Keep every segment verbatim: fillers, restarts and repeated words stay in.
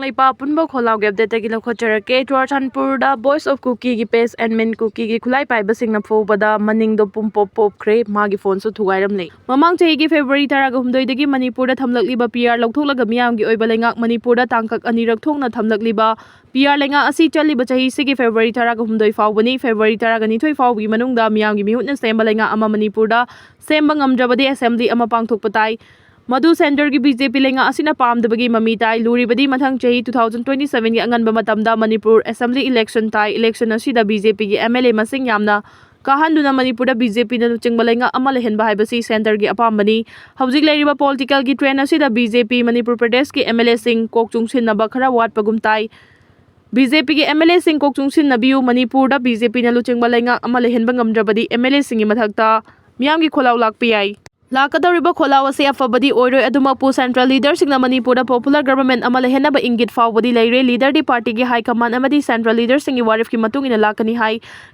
ꯂꯩꯄꯥꯛ ꯄꯨꯝꯕ ꯈꯣꯜꯂꯥꯎꯒꯤ ꯑꯞꯗꯦꯠꯇꯒꯤ ꯂꯧꯈꯠꯆꯔꯛꯀꯦ꯫ ꯆꯨꯔꯆꯥꯟꯄꯨꯔꯗ Voice of Kuki ꯒꯤ ꯄꯦꯖ ꯑꯦꯗꯃꯤꯟ ꯀꯨꯀꯤꯒꯤ ꯈꯨꯠꯂꯥꯏ ꯄꯥꯏꯕꯁꯤꯡꯅ ꯐꯨꯕꯗ ꯃꯅꯤꯡꯗꯣ ꯄꯨꯝ ꯄꯣꯞ ꯄꯣꯞꯈ꯭ꯔꯦ, ꯃꯥꯒꯤ ꯐꯣꯟꯁꯨ ꯊꯨꯒꯥꯏꯔꯝꯂꯦ꯫ ꯃꯃꯥꯡ ꯆꯍꯤꯒꯤ ꯐꯦꯕ꯭ꯔꯨꯋꯥꯔꯤ ꯇꯔꯥꯒ ꯍꯨꯝꯗꯣꯏꯗꯒꯤ ꯃꯅꯤꯄꯨꯔꯗ ꯊꯝꯂꯛꯂꯤꯕ ꯄꯤ ꯑꯥꯔ ꯂꯧꯊꯣꯛꯂꯒ ꯃꯤꯌꯥꯝꯒꯤ ꯑꯣꯏꯕ ꯂꯩꯉꯥꯛ ꯃꯅꯤꯄꯨꯔꯗ ꯇꯥꯡꯀꯛ ꯑꯅꯤꯔꯛ ꯊꯣꯛꯅ ꯊꯝꯂꯛꯂꯤꯕ ꯄꯤ ꯑꯥꯔ ꯂꯩꯉꯥꯛ ꯑꯁꯤ ꯆꯠꯂꯤꯕ ꯆꯍꯤꯁꯤꯒꯤ ꯐꯦꯕ꯭ꯔꯨꯋꯥꯔꯤ ꯇꯔꯥꯒ ꯍꯨꯝꯗꯣꯏ ꯐꯥꯎꯕꯅꯤ꯫ ꯐꯦꯕ꯭ꯔꯨꯋꯥꯔꯤ ꯇꯔꯥꯒ ꯅꯤꯊꯣꯏ ꯐꯥꯎꯕꯒꯤ ꯃꯅꯨꯡꯗ ꯃꯤꯌꯥꯝꯒꯤ ꯃꯤꯍꯨꯠꯅ ꯁꯦꯝꯕ ꯂꯩꯉꯥꯛ ꯑꯃ ꯃꯅꯤꯄꯨꯔꯗ ꯁꯦꯝꯕ ꯉꯝꯗ꯭ꯔꯕꯗꯤ ꯑꯦꯁꯦꯝꯕ꯭ꯂꯤ ꯑꯃ ꯄꯥꯡꯊꯣꯛꯄ ꯇꯥꯏ꯫ ꯃꯗꯨ ꯁꯦꯟꯇꯔꯒꯤ ꯕꯤ ꯖꯦ ꯄꯤ ꯂꯩꯉꯥꯛ ꯑꯁꯤꯅ ꯄꯥꯝꯗꯕꯒꯤ ꯃꯃꯤ ꯇꯥꯏ꯫ ꯂꯨꯔꯤꯕꯗꯤ ꯃꯊꯪ ꯆꯍꯤ two thousand twenty seven ꯒꯤ ꯑꯉꯟꯕ ꯃꯇꯝꯗ ꯃꯅꯤꯄꯨꯔ ꯑꯦꯁꯦꯝꯕ꯭ꯂꯤ ꯏꯂꯦꯛꯁꯟ ꯇꯥꯏ꯫ ꯏꯂꯦꯛꯁꯟ ꯑꯁꯤꯗ ꯕꯤ ꯖꯦ ꯄꯤꯒꯤ ꯑꯦꯝ ꯑꯦꯜ ꯑꯦ ꯃꯁꯤꯡ ꯌꯥꯝꯅ ꯀꯥꯍꯟꯗꯨꯅ ꯃꯅꯤꯄꯨꯔꯗ ꯕꯤ ꯖꯦ ꯄꯤꯅ ꯂꯨꯆꯤꯡꯕ ꯂꯩꯉꯥꯛ ꯑꯃ ꯂꯩꯍꯟꯕ ꯍꯥꯏꯕꯁꯤ ꯁꯦꯟꯇꯔꯒꯤ ꯑꯄꯥꯝꯕꯅꯤ꯫ ꯍꯧꯖꯤꯛ ꯂꯩꯔꯤꯕ ꯄꯣꯂꯤꯇꯤꯀꯦꯜꯒꯤ ꯇ꯭ꯔꯦꯟ ꯑꯁꯤꯗ ꯕꯤ ꯖꯦ ꯄꯤ ꯃꯅꯤꯄꯨꯔ ꯄ꯭ꯔꯗꯦꯁꯀꯤ ꯑꯦꯝ ꯑꯦꯜ ꯑꯦꯁꯤꯡ ꯀꯣꯛ ꯆꯨꯡꯁꯤꯟꯅꯕ ꯈꯔ ꯋꯥꯠꯄꯒꯨꯝ ꯇꯥꯏ꯫ ꯕꯤ ꯖꯦ ꯄꯤꯒꯤ ꯑꯦꯝ ꯑꯦꯜ ꯑꯦꯁꯤꯡ ꯀꯣꯛ ꯆꯨꯡꯁꯤꯟꯅꯕꯤꯌꯨ꯫ ꯃꯅꯤꯄꯨꯔꯗ ꯕꯤ ꯖꯦ ꯄꯤꯅ ꯂꯨꯆꯤꯡꯕ ꯂꯩꯉꯥꯛ ꯑꯃ ꯂꯩꯍꯟꯕ ꯉꯝꯗ꯭ꯔꯕꯗꯤ ꯑꯦꯝ ꯑꯦꯜ ꯑꯦꯁꯤꯡꯒꯤ ꯃꯊꯛꯇ ꯃꯤꯌꯥꯝꯒꯤ ꯈꯣꯜꯂꯥꯎ ꯂꯥꯛꯄ ꯌꯥꯏ꯫ ꯂꯥꯛꯀꯗꯧꯔꯤꯕ ꯈꯣꯜꯂꯥꯎ ꯑꯁꯤ ꯑꯐꯕꯗꯤ ꯑꯣꯏꯔꯣꯏ꯫ ꯑꯗꯨꯃꯛꯄꯨ ꯁꯦꯟꯇ꯭ꯔꯦꯜ ꯂꯤꯗꯔꯁꯤꯡꯅ ꯃꯅꯤꯄꯨꯔꯗ ꯄꯣꯄꯨꯂꯔ ꯒꯕꯔꯟꯃꯦꯟꯠ ꯑꯃ ꯂꯩꯍꯟꯅꯕ ꯏꯪꯒꯤꯠ ꯐꯥꯎꯕꯗꯤ ꯂꯩꯔꯦ꯫ ꯂꯤꯗꯔꯗꯤ ꯄꯥꯔꯇꯤꯒꯤ ꯍꯥꯏ ꯀꯃꯥꯟ ꯑꯃꯗꯤ ꯁꯦꯟꯇ꯭ꯔꯦꯜ ꯂꯤꯗꯔꯁꯤꯡꯒꯤ ꯋꯥꯔꯦꯞꯀꯤ ꯃꯇꯨꯡ ꯏꯟꯅ ꯂꯥꯛꯀꯅꯤ ꯍꯥꯏ꯫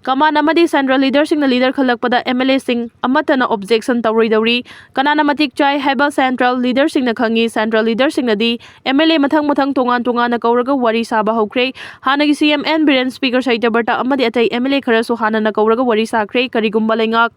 ꯀꯃꯥꯟ ꯑꯃꯗꯤ ꯁꯦꯟꯇ꯭ꯔꯦꯜ ꯂꯤꯗꯔꯁꯤꯡꯅ ꯂꯤꯗꯔ ꯈꯜꯂꯛꯄꯗ ꯑꯦꯝ ꯑꯦꯜ ꯑꯦꯁꯤꯡ ꯑꯃꯠꯇꯅ ꯑꯣꯕꯖꯦꯛꯁꯟ ꯇꯧꯔꯣꯏꯗꯧꯔꯤ꯫ ꯀꯅꯥꯅ ꯃꯇꯤꯛ ꯆꯥꯏ ꯍꯥꯏꯕ ꯁꯦꯟꯇ꯭ꯔꯦꯜ ꯂꯤꯗꯔꯁꯤꯡꯅ ꯈꯪꯉꯤ꯫ ꯁꯦꯟꯇ꯭ꯔꯦꯜ ꯂꯤꯗꯔꯁꯤꯡꯅꯗꯤ ꯑꯦꯝ ꯑꯦꯜ ꯑꯦ ꯃꯊꯪ ꯃꯊꯪ ꯇꯣꯉꯥꯟ ꯇꯣꯉꯥꯟꯅ ꯀꯧꯔꯒ ꯋꯥꯔꯤ ꯁꯥꯕ ꯍꯧꯈ꯭ꯔꯦ꯫ ꯍꯥꯟꯅꯒꯤ ꯁꯤ ꯑꯦꯝ ꯑꯦꯟ ꯕꯤꯔꯦꯟ, ꯁ꯭ꯄꯤꯀꯔ ꯁꯍꯤꯇ꯭ꯌꯕ꯭ꯔꯇ ꯑꯃꯗꯤ ꯑꯇꯩ ꯑꯦꯝ ꯑꯦꯜ ꯑꯦ ꯈꯔꯁꯨ ꯍꯥꯟꯅꯅ ꯀꯧꯔꯒ ꯋꯥꯔꯤ ꯁꯥꯈ꯭ꯔꯦ꯫ ꯀꯔꯤꯒꯨꯝꯕ ꯂꯩꯉꯥꯛ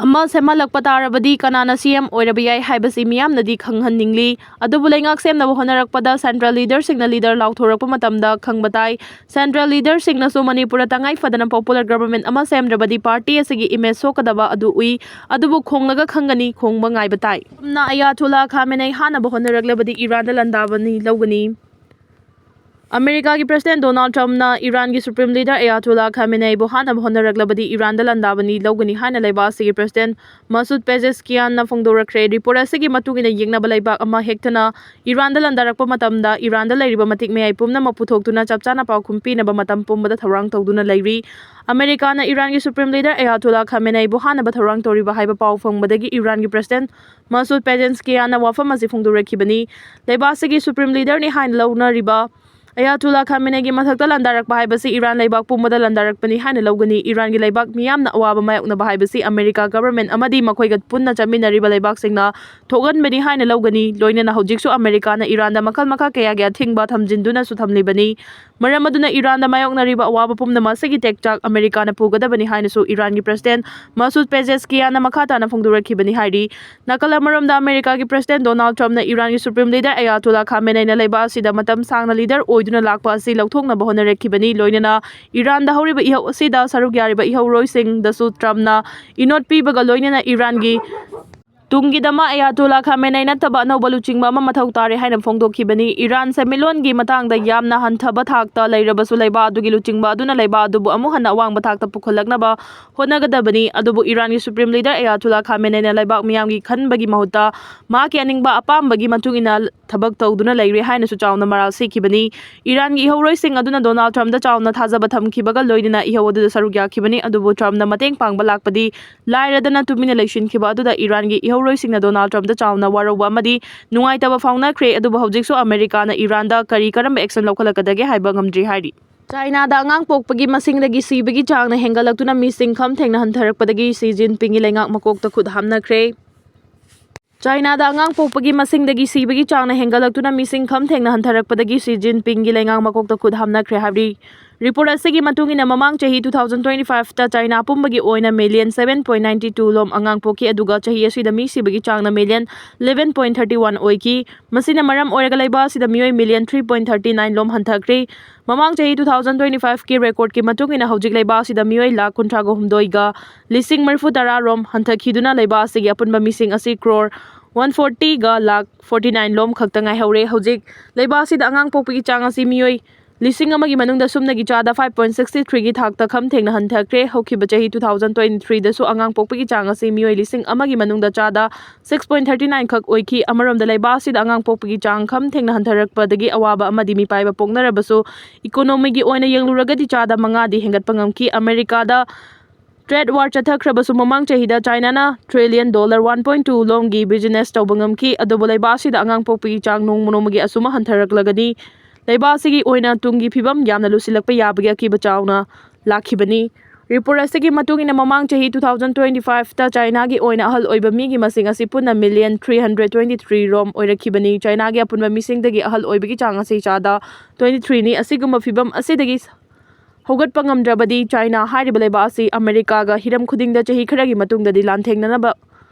ꯑꯃ ꯁꯦꯝꯍꯜꯂꯛꯄ ꯇꯥꯔꯕꯗꯤ ꯀꯅꯥꯅ ꯁꯤ ꯑꯦꯝ ꯑꯣꯏꯔꯕ ꯌꯥꯏ ꯍꯥꯏꯕꯁꯤ ꯃꯤꯌꯥꯝꯅꯗꯤ ꯈꯪꯍꯟꯅꯤꯡꯂꯤ꯫ ꯑꯗꯨꯕꯨ ꯂꯩꯉꯥꯛ ꯁꯦꯝꯅꯕ ꯍꯣꯠꯅꯔꯛꯄꯗ ꯁꯦꯟꯇ꯭ꯔꯦꯜ ꯂꯤꯗꯔꯁꯤꯡꯅ ꯂꯤꯗꯔ ꯂꯥꯎꯊꯣꯔꯛꯄ ꯃꯇꯝꯗ ꯈꯪꯕ ꯇꯥꯏ꯫ ꯁꯦꯟꯇ꯭ꯔꯦꯜ ꯂꯤꯗꯔꯁꯤꯡꯅꯁꯨ ꯃꯅꯤꯄꯨꯔꯗ ꯇꯉꯥꯏ ꯐꯗꯅ ꯄꯣꯄꯨꯂꯔ ꯒꯕꯔꯟꯃꯦꯟꯠ ꯑꯃ ꯁꯦꯝꯗ꯭ꯔꯕꯗꯤ ꯄꯥꯔꯇꯤ ꯑꯁꯤꯒꯤ ꯏꯃꯦꯖ ꯁꯣꯛꯀꯗꯕ ꯑꯗꯨ ꯎꯏ꯫ ꯑꯗꯨꯕꯨ ꯈꯣꯡꯂꯒ ꯈꯪꯒꯅꯤ, ꯈꯣꯡꯕ ꯉꯥꯏꯕ ꯇꯥꯏ꯫ ꯇ꯭ꯔꯝꯞꯅ ꯑꯌꯥꯊꯣꯂꯥ ꯈꯥꯃꯦꯅꯩ ꯍꯥꯠꯅꯕ ꯍꯣꯠꯅꯔꯛꯂꯕꯗꯤ ꯏꯔꯥꯟꯗ ꯂꯥꯟꯗꯥꯕꯅꯤ ꯂꯧꯒꯅꯤ꯫ ꯑꯃꯦꯔꯤꯀꯥꯒꯤ ꯄ꯭ꯔꯁꯤꯗꯦꯟꯠ ꯗꯣꯅꯥꯜꯗ ꯇ꯭ꯔꯝꯞꯅ ꯏꯔꯥꯟꯒꯤ ꯁꯨꯄ꯭ꯔꯤꯝ ꯂꯤꯗꯔ ꯑꯌꯥꯊꯣꯂꯥ ꯈꯥꯃꯦꯅꯩꯕꯨ ꯍꯥꯠꯅꯕ ꯍꯣꯠꯅꯔꯛꯂꯕꯗꯤ ꯏꯔꯥꯟꯗ ꯂꯥꯟꯗꯥꯕꯅꯤ ꯂꯧꯒꯅꯤ ꯍꯥꯏꯅ ꯂꯩꯕꯥꯛ ꯑꯁꯤꯒꯤ ꯄ꯭ꯔꯁꯤꯗꯦꯟꯠ ꯃꯁꯨꯗ ꯄꯦꯖꯦꯁꯀꯤꯌꯥꯟꯅ ꯐꯣꯡꯗꯣꯔꯛꯈ꯭ꯔꯦ꯫ ꯔꯤꯄꯣꯔꯠ ꯑꯁꯤꯒꯤ ꯃꯇꯨꯡ ꯏꯟꯅ ꯌꯦꯛꯅꯕ ꯂꯩꯕꯥꯛ ꯑꯃ ꯍꯦꯛꯇꯅ ꯏꯔꯥꯟꯗ ꯂꯥꯟꯗꯥꯔꯛꯄ ꯃꯇꯝꯗ ꯏꯔꯥꯟꯗ ꯂꯩꯔꯤꯕ ꯃꯇꯤꯛ ꯃꯌꯥꯏ ꯄꯨꯝꯅꯃꯛ ꯄꯨꯊꯣꯛꯇꯨꯅ ꯆꯞ ꯆꯥꯅ ꯄꯥꯎꯈꯨꯝ ꯄꯤꯅꯕ ꯃꯇꯝ ꯄꯨꯝꯕꯗ ꯊꯧꯔꯥꯡ ꯇꯧꯗꯨꯅ ꯂꯩꯔꯤ꯫ ꯑꯃꯦꯔꯤꯀꯥꯅ ꯏꯔꯥꯟꯒꯤ ꯁꯨꯄ꯭ꯔꯤꯝ ꯂꯤꯗꯔ ꯑꯌꯥꯊꯣꯂꯥ ꯈꯥꯃꯦꯅꯩꯕꯨ ꯍꯥꯠꯅꯕ ꯊꯧꯔꯥꯡ ꯇꯧꯔꯤꯕ ꯍꯥꯏꯕ ꯄꯥꯎ ꯐꯪꯕꯗꯒꯤ ꯏꯔꯥꯟꯒꯤ ꯄ꯭ꯔꯁꯤꯗꯦꯟꯠ ꯃꯁꯨꯗ ꯄꯦꯖꯦꯁꯀꯤꯌꯥꯟꯅ ꯋꯥꯐꯝ ꯑꯁꯤ ꯐꯣꯡꯗꯣꯔꯛꯈꯤꯕꯅꯤ꯫ ꯂꯩꯕꯥꯛ ꯑꯁꯤꯒꯤ ꯁꯨꯄ꯭ꯔꯤꯝ ꯂꯤꯗꯔꯅꯤ ꯍꯥꯏꯅ ꯂꯧꯅꯔꯤꯕ ꯑꯌꯥꯇꯨꯜꯂꯥ ꯈꯥꯃꯦꯅꯦꯒꯤ ꯃꯊꯛꯇ ꯂꯥꯟꯗꯥꯔꯛꯄ ꯍꯥꯏꯕꯁꯤ ꯏꯔꯥꯟ ꯂꯩꯕꯥꯛ ꯄꯨꯝꯕꯗ ꯂꯥꯟꯗꯥꯔꯛꯄꯅꯤ ꯍꯥꯏꯅ ꯂꯧꯒꯅꯤ꯫ ꯏꯔꯥꯟꯒꯤ ꯂꯩꯕꯥꯛ ꯃꯤꯌꯥꯝꯅ ꯑꯋꯥꯕ ꯃꯥꯌꯣꯛꯅꯕ ꯍꯥꯏꯕꯁꯤ ꯑꯃꯦꯔꯤꯀꯥ ꯒꯚꯔꯟꯃꯦꯟꯠ ꯑꯃꯗꯤ ꯃꯈꯣꯏꯒ ꯄꯨꯟꯅ ꯆꯠꯃꯤꯟꯅꯔꯤꯕ ꯂꯩꯕꯥꯛꯁꯤꯡꯅ ꯊꯣꯛꯍꯟꯕꯅꯤ ꯍꯥꯏꯅ ꯂꯧꯒꯅꯤ꯫ ꯂꯣꯏꯅꯅ ꯍꯧꯖꯤꯛꯁꯨ ꯑꯃꯦꯔꯤꯀꯥꯅ ꯏꯔꯥꯟꯗ ꯃꯈꯜ ꯃꯈꯥ ꯀꯌꯥꯒꯤ ꯑꯊꯤꯡꯕ ꯊꯝꯖꯤꯟꯗꯨꯅꯁꯨ ꯊꯝꯂꯤꯕꯅꯤ꯫ ꯃꯔꯝ ꯑꯗꯨꯅ ꯏꯔꯥꯟꯗ ꯃꯥꯌꯣꯛꯅꯔꯤꯕ ꯑꯋꯥꯕ ꯄꯨꯝꯅꯃꯛ ꯑꯁꯤꯒꯤ ꯇꯦꯛꯆꯥꯛ ꯑꯃꯦꯔꯤꯀꯥꯅ ꯄꯨꯒꯗꯕꯅꯤ ꯍꯥꯏꯅꯁꯨ ꯏꯔꯥꯟꯒꯤ ꯄ꯭ꯔꯁꯤꯗꯦꯟꯠ ꯃꯁꯨꯗ ꯄꯦꯖꯦꯁꯀꯤꯌꯥꯅ ꯃꯈꯥ ꯇꯥꯅ ꯐꯣꯡꯗꯣꯔꯛꯈꯤꯕꯅꯤ ꯍꯥꯏꯔꯤ꯫ ꯅꯥꯀꯜ ꯑꯃꯔꯣꯝꯗ ꯑꯃꯦꯔꯤꯀꯥꯒꯤ ꯄ꯭ꯔꯁꯤꯗꯦꯟꯠ ꯗꯣꯅꯥꯜꯗ ꯇ꯭ꯔꯝꯞꯅ ꯏꯔꯥꯟꯒꯤ ꯁꯨꯄ꯭ꯔꯤꯝ ꯂꯤꯗꯔ ꯑꯌꯥꯇꯨꯜꯂꯥ ꯈꯥꯃꯦꯅꯦꯅ ꯂꯩꯕꯥꯛ ꯑꯁꯤꯗ ꯃꯇꯝ ꯁꯥꯡꯅ ꯂꯤꯗꯔ ꯑꯣꯏꯗꯨꯅ ꯂꯥꯛꯄ ꯑꯁꯤ ꯂꯧꯊꯣꯛꯅꯕ ꯍꯣꯠꯅꯔꯛꯈꯤꯕꯅꯤ꯫ ꯂꯣꯏꯅꯅ ꯏꯔꯥꯟꯗ ꯍꯧꯔꯤꯕ ꯏꯍꯧ ꯑꯁꯤꯗ ꯁꯔꯨꯛ ꯌꯥꯔꯤꯕ ꯏꯍꯧꯔꯣꯏꯁꯤꯡꯗꯁꯨ ꯇ꯭ꯔꯝꯞꯅ ꯏꯅꯣꯠ ꯄꯤꯕꯒ ꯂꯣꯏꯅꯅ ꯏꯔꯥꯟꯒꯤ ꯇꯨꯡꯒꯤꯗꯃꯛ ꯑꯌꯥꯇꯣꯜꯂꯥ ꯈꯥꯃꯦꯅꯦꯏ ꯅꯠꯇꯕ ꯑꯅꯧꯕ ꯂꯨꯆꯤꯡꯕ ꯑꯃ ꯃꯊꯧ ꯇꯥꯔꯦ ꯍꯥꯏꯅ ꯐꯣꯡꯗꯣꯛꯈꯤꯕꯅꯤ꯫ ꯏꯔꯥꯟ ꯁꯦꯟꯃꯤꯠꯂꯣꯟꯒꯤ ꯃꯇꯥꯡꯗ ꯌꯥꯝꯅ ꯍꯟꯊꯕ ꯊꯥꯛꯇ ꯂꯩꯔꯕꯁꯨ ꯂꯩꯕꯥꯛ ꯑꯗꯨꯒꯤ ꯂꯨꯆꯤꯡꯕ ꯑꯗꯨꯅ ꯂꯩꯕꯥꯛ ꯑꯗꯨꯕꯨ ꯑꯃꯨꯛ ꯍꯟꯅ ꯑꯋꯥꯡꯕ ꯊꯥꯛꯇ ꯄꯨꯈꯠꯂꯛꯅꯕ ꯍꯣꯠꯅꯒꯗꯕꯅꯤ꯫ ꯑꯗꯨꯕꯨ ꯏꯔꯥꯟꯒꯤ ꯁꯨꯄ꯭ꯔꯤꯝ ꯂꯤꯗꯔ ꯑꯌꯥꯇꯣꯜꯂꯥ ꯈꯥꯃꯦꯅꯦꯏꯅ ꯂꯩꯕꯥꯛ ꯃꯤꯌꯥꯝꯒꯤ ꯈꯟꯕꯒꯤ ꯃꯍꯨꯠꯇ ꯃꯍꯥꯛꯀꯤ ꯑꯅꯤꯡꯕ ꯑꯄꯥꯝꯕꯒꯤ ꯃꯇꯨꯡ ꯏꯟꯅ ꯊꯕꯛ ꯇꯧꯗꯨꯅ ꯂꯩꯔꯦ ꯍꯥꯏꯅꯁꯨ ꯆꯥꯎꯅ ꯃꯔꯥꯜ ꯁꯤꯈꯤꯕꯅꯤ꯫ ꯏꯔꯥꯟꯒꯤ ꯏꯍꯧꯔꯣꯏꯁꯤꯡ ꯑꯗꯨꯅ ꯗꯣꯅꯥꯜꯗ ꯇ꯭ꯔꯝꯞꯇ ꯆꯥꯎꯅ ꯊꯥꯖꯕ ꯊꯝꯈꯤꯕꯒ ꯂꯣꯏꯅꯅ ꯏꯍꯧ ꯑꯗꯨꯗ ꯁꯔꯨꯛ ꯌꯥꯈꯤꯕꯅꯤ꯫ ꯑꯗꯨꯕꯨ ꯇ꯭ꯔꯝꯞꯅ ꯃꯇꯦꯡ ꯄꯥꯡꯕ ꯂꯥꯛꯄꯗꯤ ꯂꯥꯏꯔꯗꯅ ꯇꯨꯃꯤꯟꯅ ꯂꯩꯁꯤꯟꯈꯤꯕ ꯑꯗꯨꯗ ꯏꯔꯥꯟꯒꯤ ꯏꯍꯧꯔꯣꯏꯁꯤꯡꯅ ꯗꯣꯅꯥꯜꯗ ꯇ꯭ꯔꯝꯞꯇ ꯆꯥꯎꯅ ꯋꯥꯔꯧꯕ ꯑꯃꯗꯤ ꯅꯨꯡꯉꯥꯏꯇꯕ ꯐꯥꯎꯅꯈ꯭ꯔꯦ꯫ ꯑꯗꯨꯕꯨ ꯍꯧꯖꯤꯛꯁꯨ ꯑꯃꯦꯔꯤꯀꯥꯅ ꯏꯔꯥꯟꯗ ꯀꯔꯤ ꯀꯔꯝꯕ ꯑꯦꯛꯁꯟ ꯂꯧꯈꯠꯂꯛꯀꯗꯒꯦ ꯍꯥꯏꯕ ꯉꯝꯗ꯭ꯔꯤ ꯍꯥꯏꯔꯤ꯫ ꯆꯥꯏꯅꯥꯗ ꯑꯉꯥꯡ ꯄꯣꯛꯄꯒꯤ ꯃꯁꯤꯡꯗꯒꯤ ꯁꯤꯕꯒꯤ ꯆꯥꯡꯅ ꯍꯦꯟꯒꯠꯂꯛꯇꯨꯅ ꯃꯤꯁꯤꯡ ꯈꯝ ꯊꯦꯡꯅ ꯍꯟꯊꯔꯛꯄꯗꯒꯤ ꯁꯤ ꯖꯤꯟꯄꯤꯡꯒꯤ ꯂꯩꯉꯥꯛ ꯃꯀꯣꯛꯇ ꯈꯨꯠ ꯍꯥꯝꯅꯈ꯭ꯔꯦ꯫ ꯆꯥꯏꯅꯥꯗ ꯑꯉꯥꯡ ꯄꯣꯛꯄꯒꯤ ꯃꯁꯤꯡꯗꯒꯤ ꯁꯤꯕꯒꯤ ꯆꯥꯡꯅ ꯍꯦꯟꯒꯠꯂꯛꯇꯨꯅ ꯃꯤꯁꯤꯡ ꯈꯝ ꯊꯦꯡꯅ ꯍꯟꯊꯔꯛꯄꯗꯒꯤ ꯁꯤ ꯖꯤꯟꯄꯤꯡꯒꯤ ꯂꯩꯉꯥꯛ ꯃꯀꯣꯛꯇ ꯈꯨꯠ ꯍꯥꯝꯅꯈ꯭ꯔꯦ ꯍꯥꯏꯔꯤ꯫ ꯔꯤꯄꯣꯔꯠ ꯑꯁꯤꯒꯤ ꯃꯇꯨꯡ ꯏꯟꯅ ꯃꯃꯥꯡ ꯆꯍꯤ two thousand twenty fiveꯇ ꯆꯥꯏꯅꯥ ꯄꯨꯝꯕꯒꯤ ꯑꯣꯏꯅ million seven point ninety two ꯂꯣꯝ ꯑꯉꯥꯡ ꯄꯣꯛꯈꯤ, ꯑꯗꯨꯒ ꯆꯍꯤ ꯑꯁꯤꯗ ꯃꯤ ꯁꯤꯕꯒꯤ ꯆꯥꯡꯅ million eleven point thirty one ꯑꯣꯏꯈꯤ꯫ ꯃꯁꯤꯅ ꯃꯔꯝ ꯑꯣꯏꯔꯒ ꯂꯩꯕꯥꯛ ꯑꯁꯤꯗ ꯃꯤꯑꯣꯏ million three point thirty nine ꯂꯣꯝ ꯍꯟꯊꯈ꯭ꯔꯦ꯫ ꯃꯃꯥꯡ ꯆꯍꯤ two thousand twenty fiveꯀꯤ ꯔꯦꯀꯣꯔꯠꯀꯤ ꯃꯇꯨꯡ ꯏꯟꯅ ꯍꯧꯖꯤꯛ ꯂꯩꯕꯥꯛ ꯑꯁꯤꯗ ꯃꯤꯑꯣꯏ ꯂꯥꯈ ꯀꯨꯟꯊ꯭ꯔꯥꯒ ꯍꯨꯝꯗꯣꯏꯒ ꯂꯤꯁꯤꯡ ꯃꯔꯤꯐꯨ ꯇꯔꯥ ꯔꯣꯝ ꯍꯟꯊꯈꯤꯗꯨꯅ ꯂꯩꯕꯥꯛ ꯑꯁꯤꯒꯤ ꯑꯄꯨꯟꯕ ꯃꯤꯁꯤꯡ ꯑꯁꯤ crore one fortyꯒ lakh forty nine ꯂꯣꯝ ꯈꯛꯇ ꯉꯥꯏꯍꯧꯔꯦ꯫ ꯍꯧꯖꯤꯛ ꯂꯩꯕꯥꯛ ꯑꯁꯤꯗ ꯑꯉꯥꯡ ꯄꯣꯛꯄꯒꯤ ꯆꯥꯡ ꯑꯁꯤ ꯃꯤꯑꯣꯏ ꯂꯤꯁꯤꯡ ꯑꯃꯒꯤ ꯃꯅꯨꯡꯗ ꯁꯨꯞꯅꯒꯤ ꯆꯥꯗ five point sixty threeꯒꯤ ꯊꯥꯛꯇ ꯈꯝ ꯊꯦꯡꯅ ꯍꯟꯊꯈ꯭ꯔꯦ꯫ ꯍꯧꯈꯤꯕ ꯆꯍꯤ two thousand twenty threeꯗꯁꯨ ꯑꯉꯥꯡ ꯄꯣꯛꯄꯒꯤ ꯆꯥꯡ ꯑꯁꯤ ꯃꯤꯑꯣꯏ ꯂꯤꯁꯤꯡ ꯑꯃꯒꯤ ꯃꯅꯨꯡꯗ ꯆꯥꯗ six point thirty nine ꯈꯛ ꯑꯣꯏꯈꯤ꯫ ꯑꯃꯔꯣꯝꯗ ꯂꯩꯕꯥꯛ ꯑꯁꯤꯗ ꯑꯉꯥꯡ ꯄꯣꯛꯄꯒꯤ ꯆꯥꯡ ꯈꯝ ꯊꯦꯡꯅ ꯍꯟꯊꯔꯛꯄꯗꯒꯤ ꯑꯋꯥꯕ ꯑꯃꯗꯤ ꯃꯤꯄꯥꯏꯕ ꯄꯣꯛꯅꯔꯕꯁꯨ ꯏꯀꯣꯅꯣꯃꯤꯒꯤ ꯑꯣꯏꯅ ꯌꯦꯡꯂꯨꯔꯒꯗꯤ ꯆꯥꯗ ꯃꯉꯥꯗꯤ ꯍꯦꯟꯒꯠꯄ ꯉꯝꯈꯤ꯫ ꯑꯃꯦꯔꯤꯀꯥꯗ ꯇ꯭ꯔꯦꯗ ꯋꯥꯔ ꯆꯠꯊꯈ꯭ꯔꯕꯁꯨ ꯃꯃꯥꯡ ꯆꯍꯤꯗ ꯆꯥꯏꯅꯥꯅ trillion dollar one point two ꯂꯣꯝꯒꯤ ꯕꯤꯖꯤꯅꯦꯁ ꯇꯧꯕ ꯉꯝꯈꯤ꯫ ꯑꯗꯨꯕꯨ ꯂꯩꯕꯥꯛ ꯑꯁꯤꯗ ꯑꯉꯥꯡ ꯄꯣꯛꯄꯒꯤ ꯆꯥꯡ ꯅꯣꯡꯃ ꯅꯣꯡꯃꯒꯤ ꯑꯁꯨꯝ ꯍꯟꯊꯔꯛꯂꯒꯅꯤ꯫ ꯂꯩꯕꯥꯛ ꯑꯁꯤꯒꯤ ꯑꯣꯏꯅ ꯇꯨꯡꯒꯤ ꯐꯤꯕꯝ ꯌꯥꯝꯅ ꯂꯨꯁꯤꯜꯂꯛꯄ ꯌꯥꯕꯒꯤ ꯑꯀꯤꯕ ꯆꯥꯎꯅ ꯂꯥꯛꯈꯤꯕꯅꯤ꯫ ꯔꯤꯄꯣꯔꯠ ꯑꯁꯤꯒꯤ ꯃꯇꯨꯡ ꯏꯟꯅ, ꯃꯃꯥꯡ ꯆꯍꯤ two thousand twenty-five ꯇ ꯆꯥꯏꯅꯥꯒꯤ ꯑꯣꯏꯅ ꯑꯍꯜ ꯑꯣꯏꯕ ꯃꯤꯒꯤ ꯃꯁꯤꯡ ꯑꯁꯤ ꯄꯨꯟꯅ million three hundred twenty-three ꯔꯣꯝ ꯑꯣꯏꯔꯛꯈꯤꯕꯅꯤ꯫ ꯆꯥꯏꯅꯥꯒꯤ ꯑꯄꯨꯟꯕ ꯃꯤꯁꯤꯡꯗꯒꯤ ꯑꯍꯜ ꯑꯣꯏꯕꯒꯤ ꯆꯥꯡ ꯑꯁꯤ ꯆꯥꯗ twenty-three ꯅꯤ꯫ ꯑꯁꯤꯒꯨꯝꯕ ꯐꯤꯕꯝ ꯑꯁꯤꯗꯒꯤ ꯍꯧꯒꯠꯄ ꯉꯝꯗ꯭ꯔꯕꯗꯤ, ꯆꯥꯏꯅꯥ ꯍꯥꯏꯔꯤꯕ ꯂꯩꯕꯥꯛ ꯑꯁꯤ ꯑꯃꯦꯔꯤꯀꯥꯒ ꯍꯤꯔꯝ ꯈꯨꯗꯤꯡꯗ ꯆꯍꯤ ꯈꯔꯒꯤ ꯃꯇꯨꯡꯗꯗꯤ ꯂꯥꯟꯊꯦꯡꯅꯅꯕ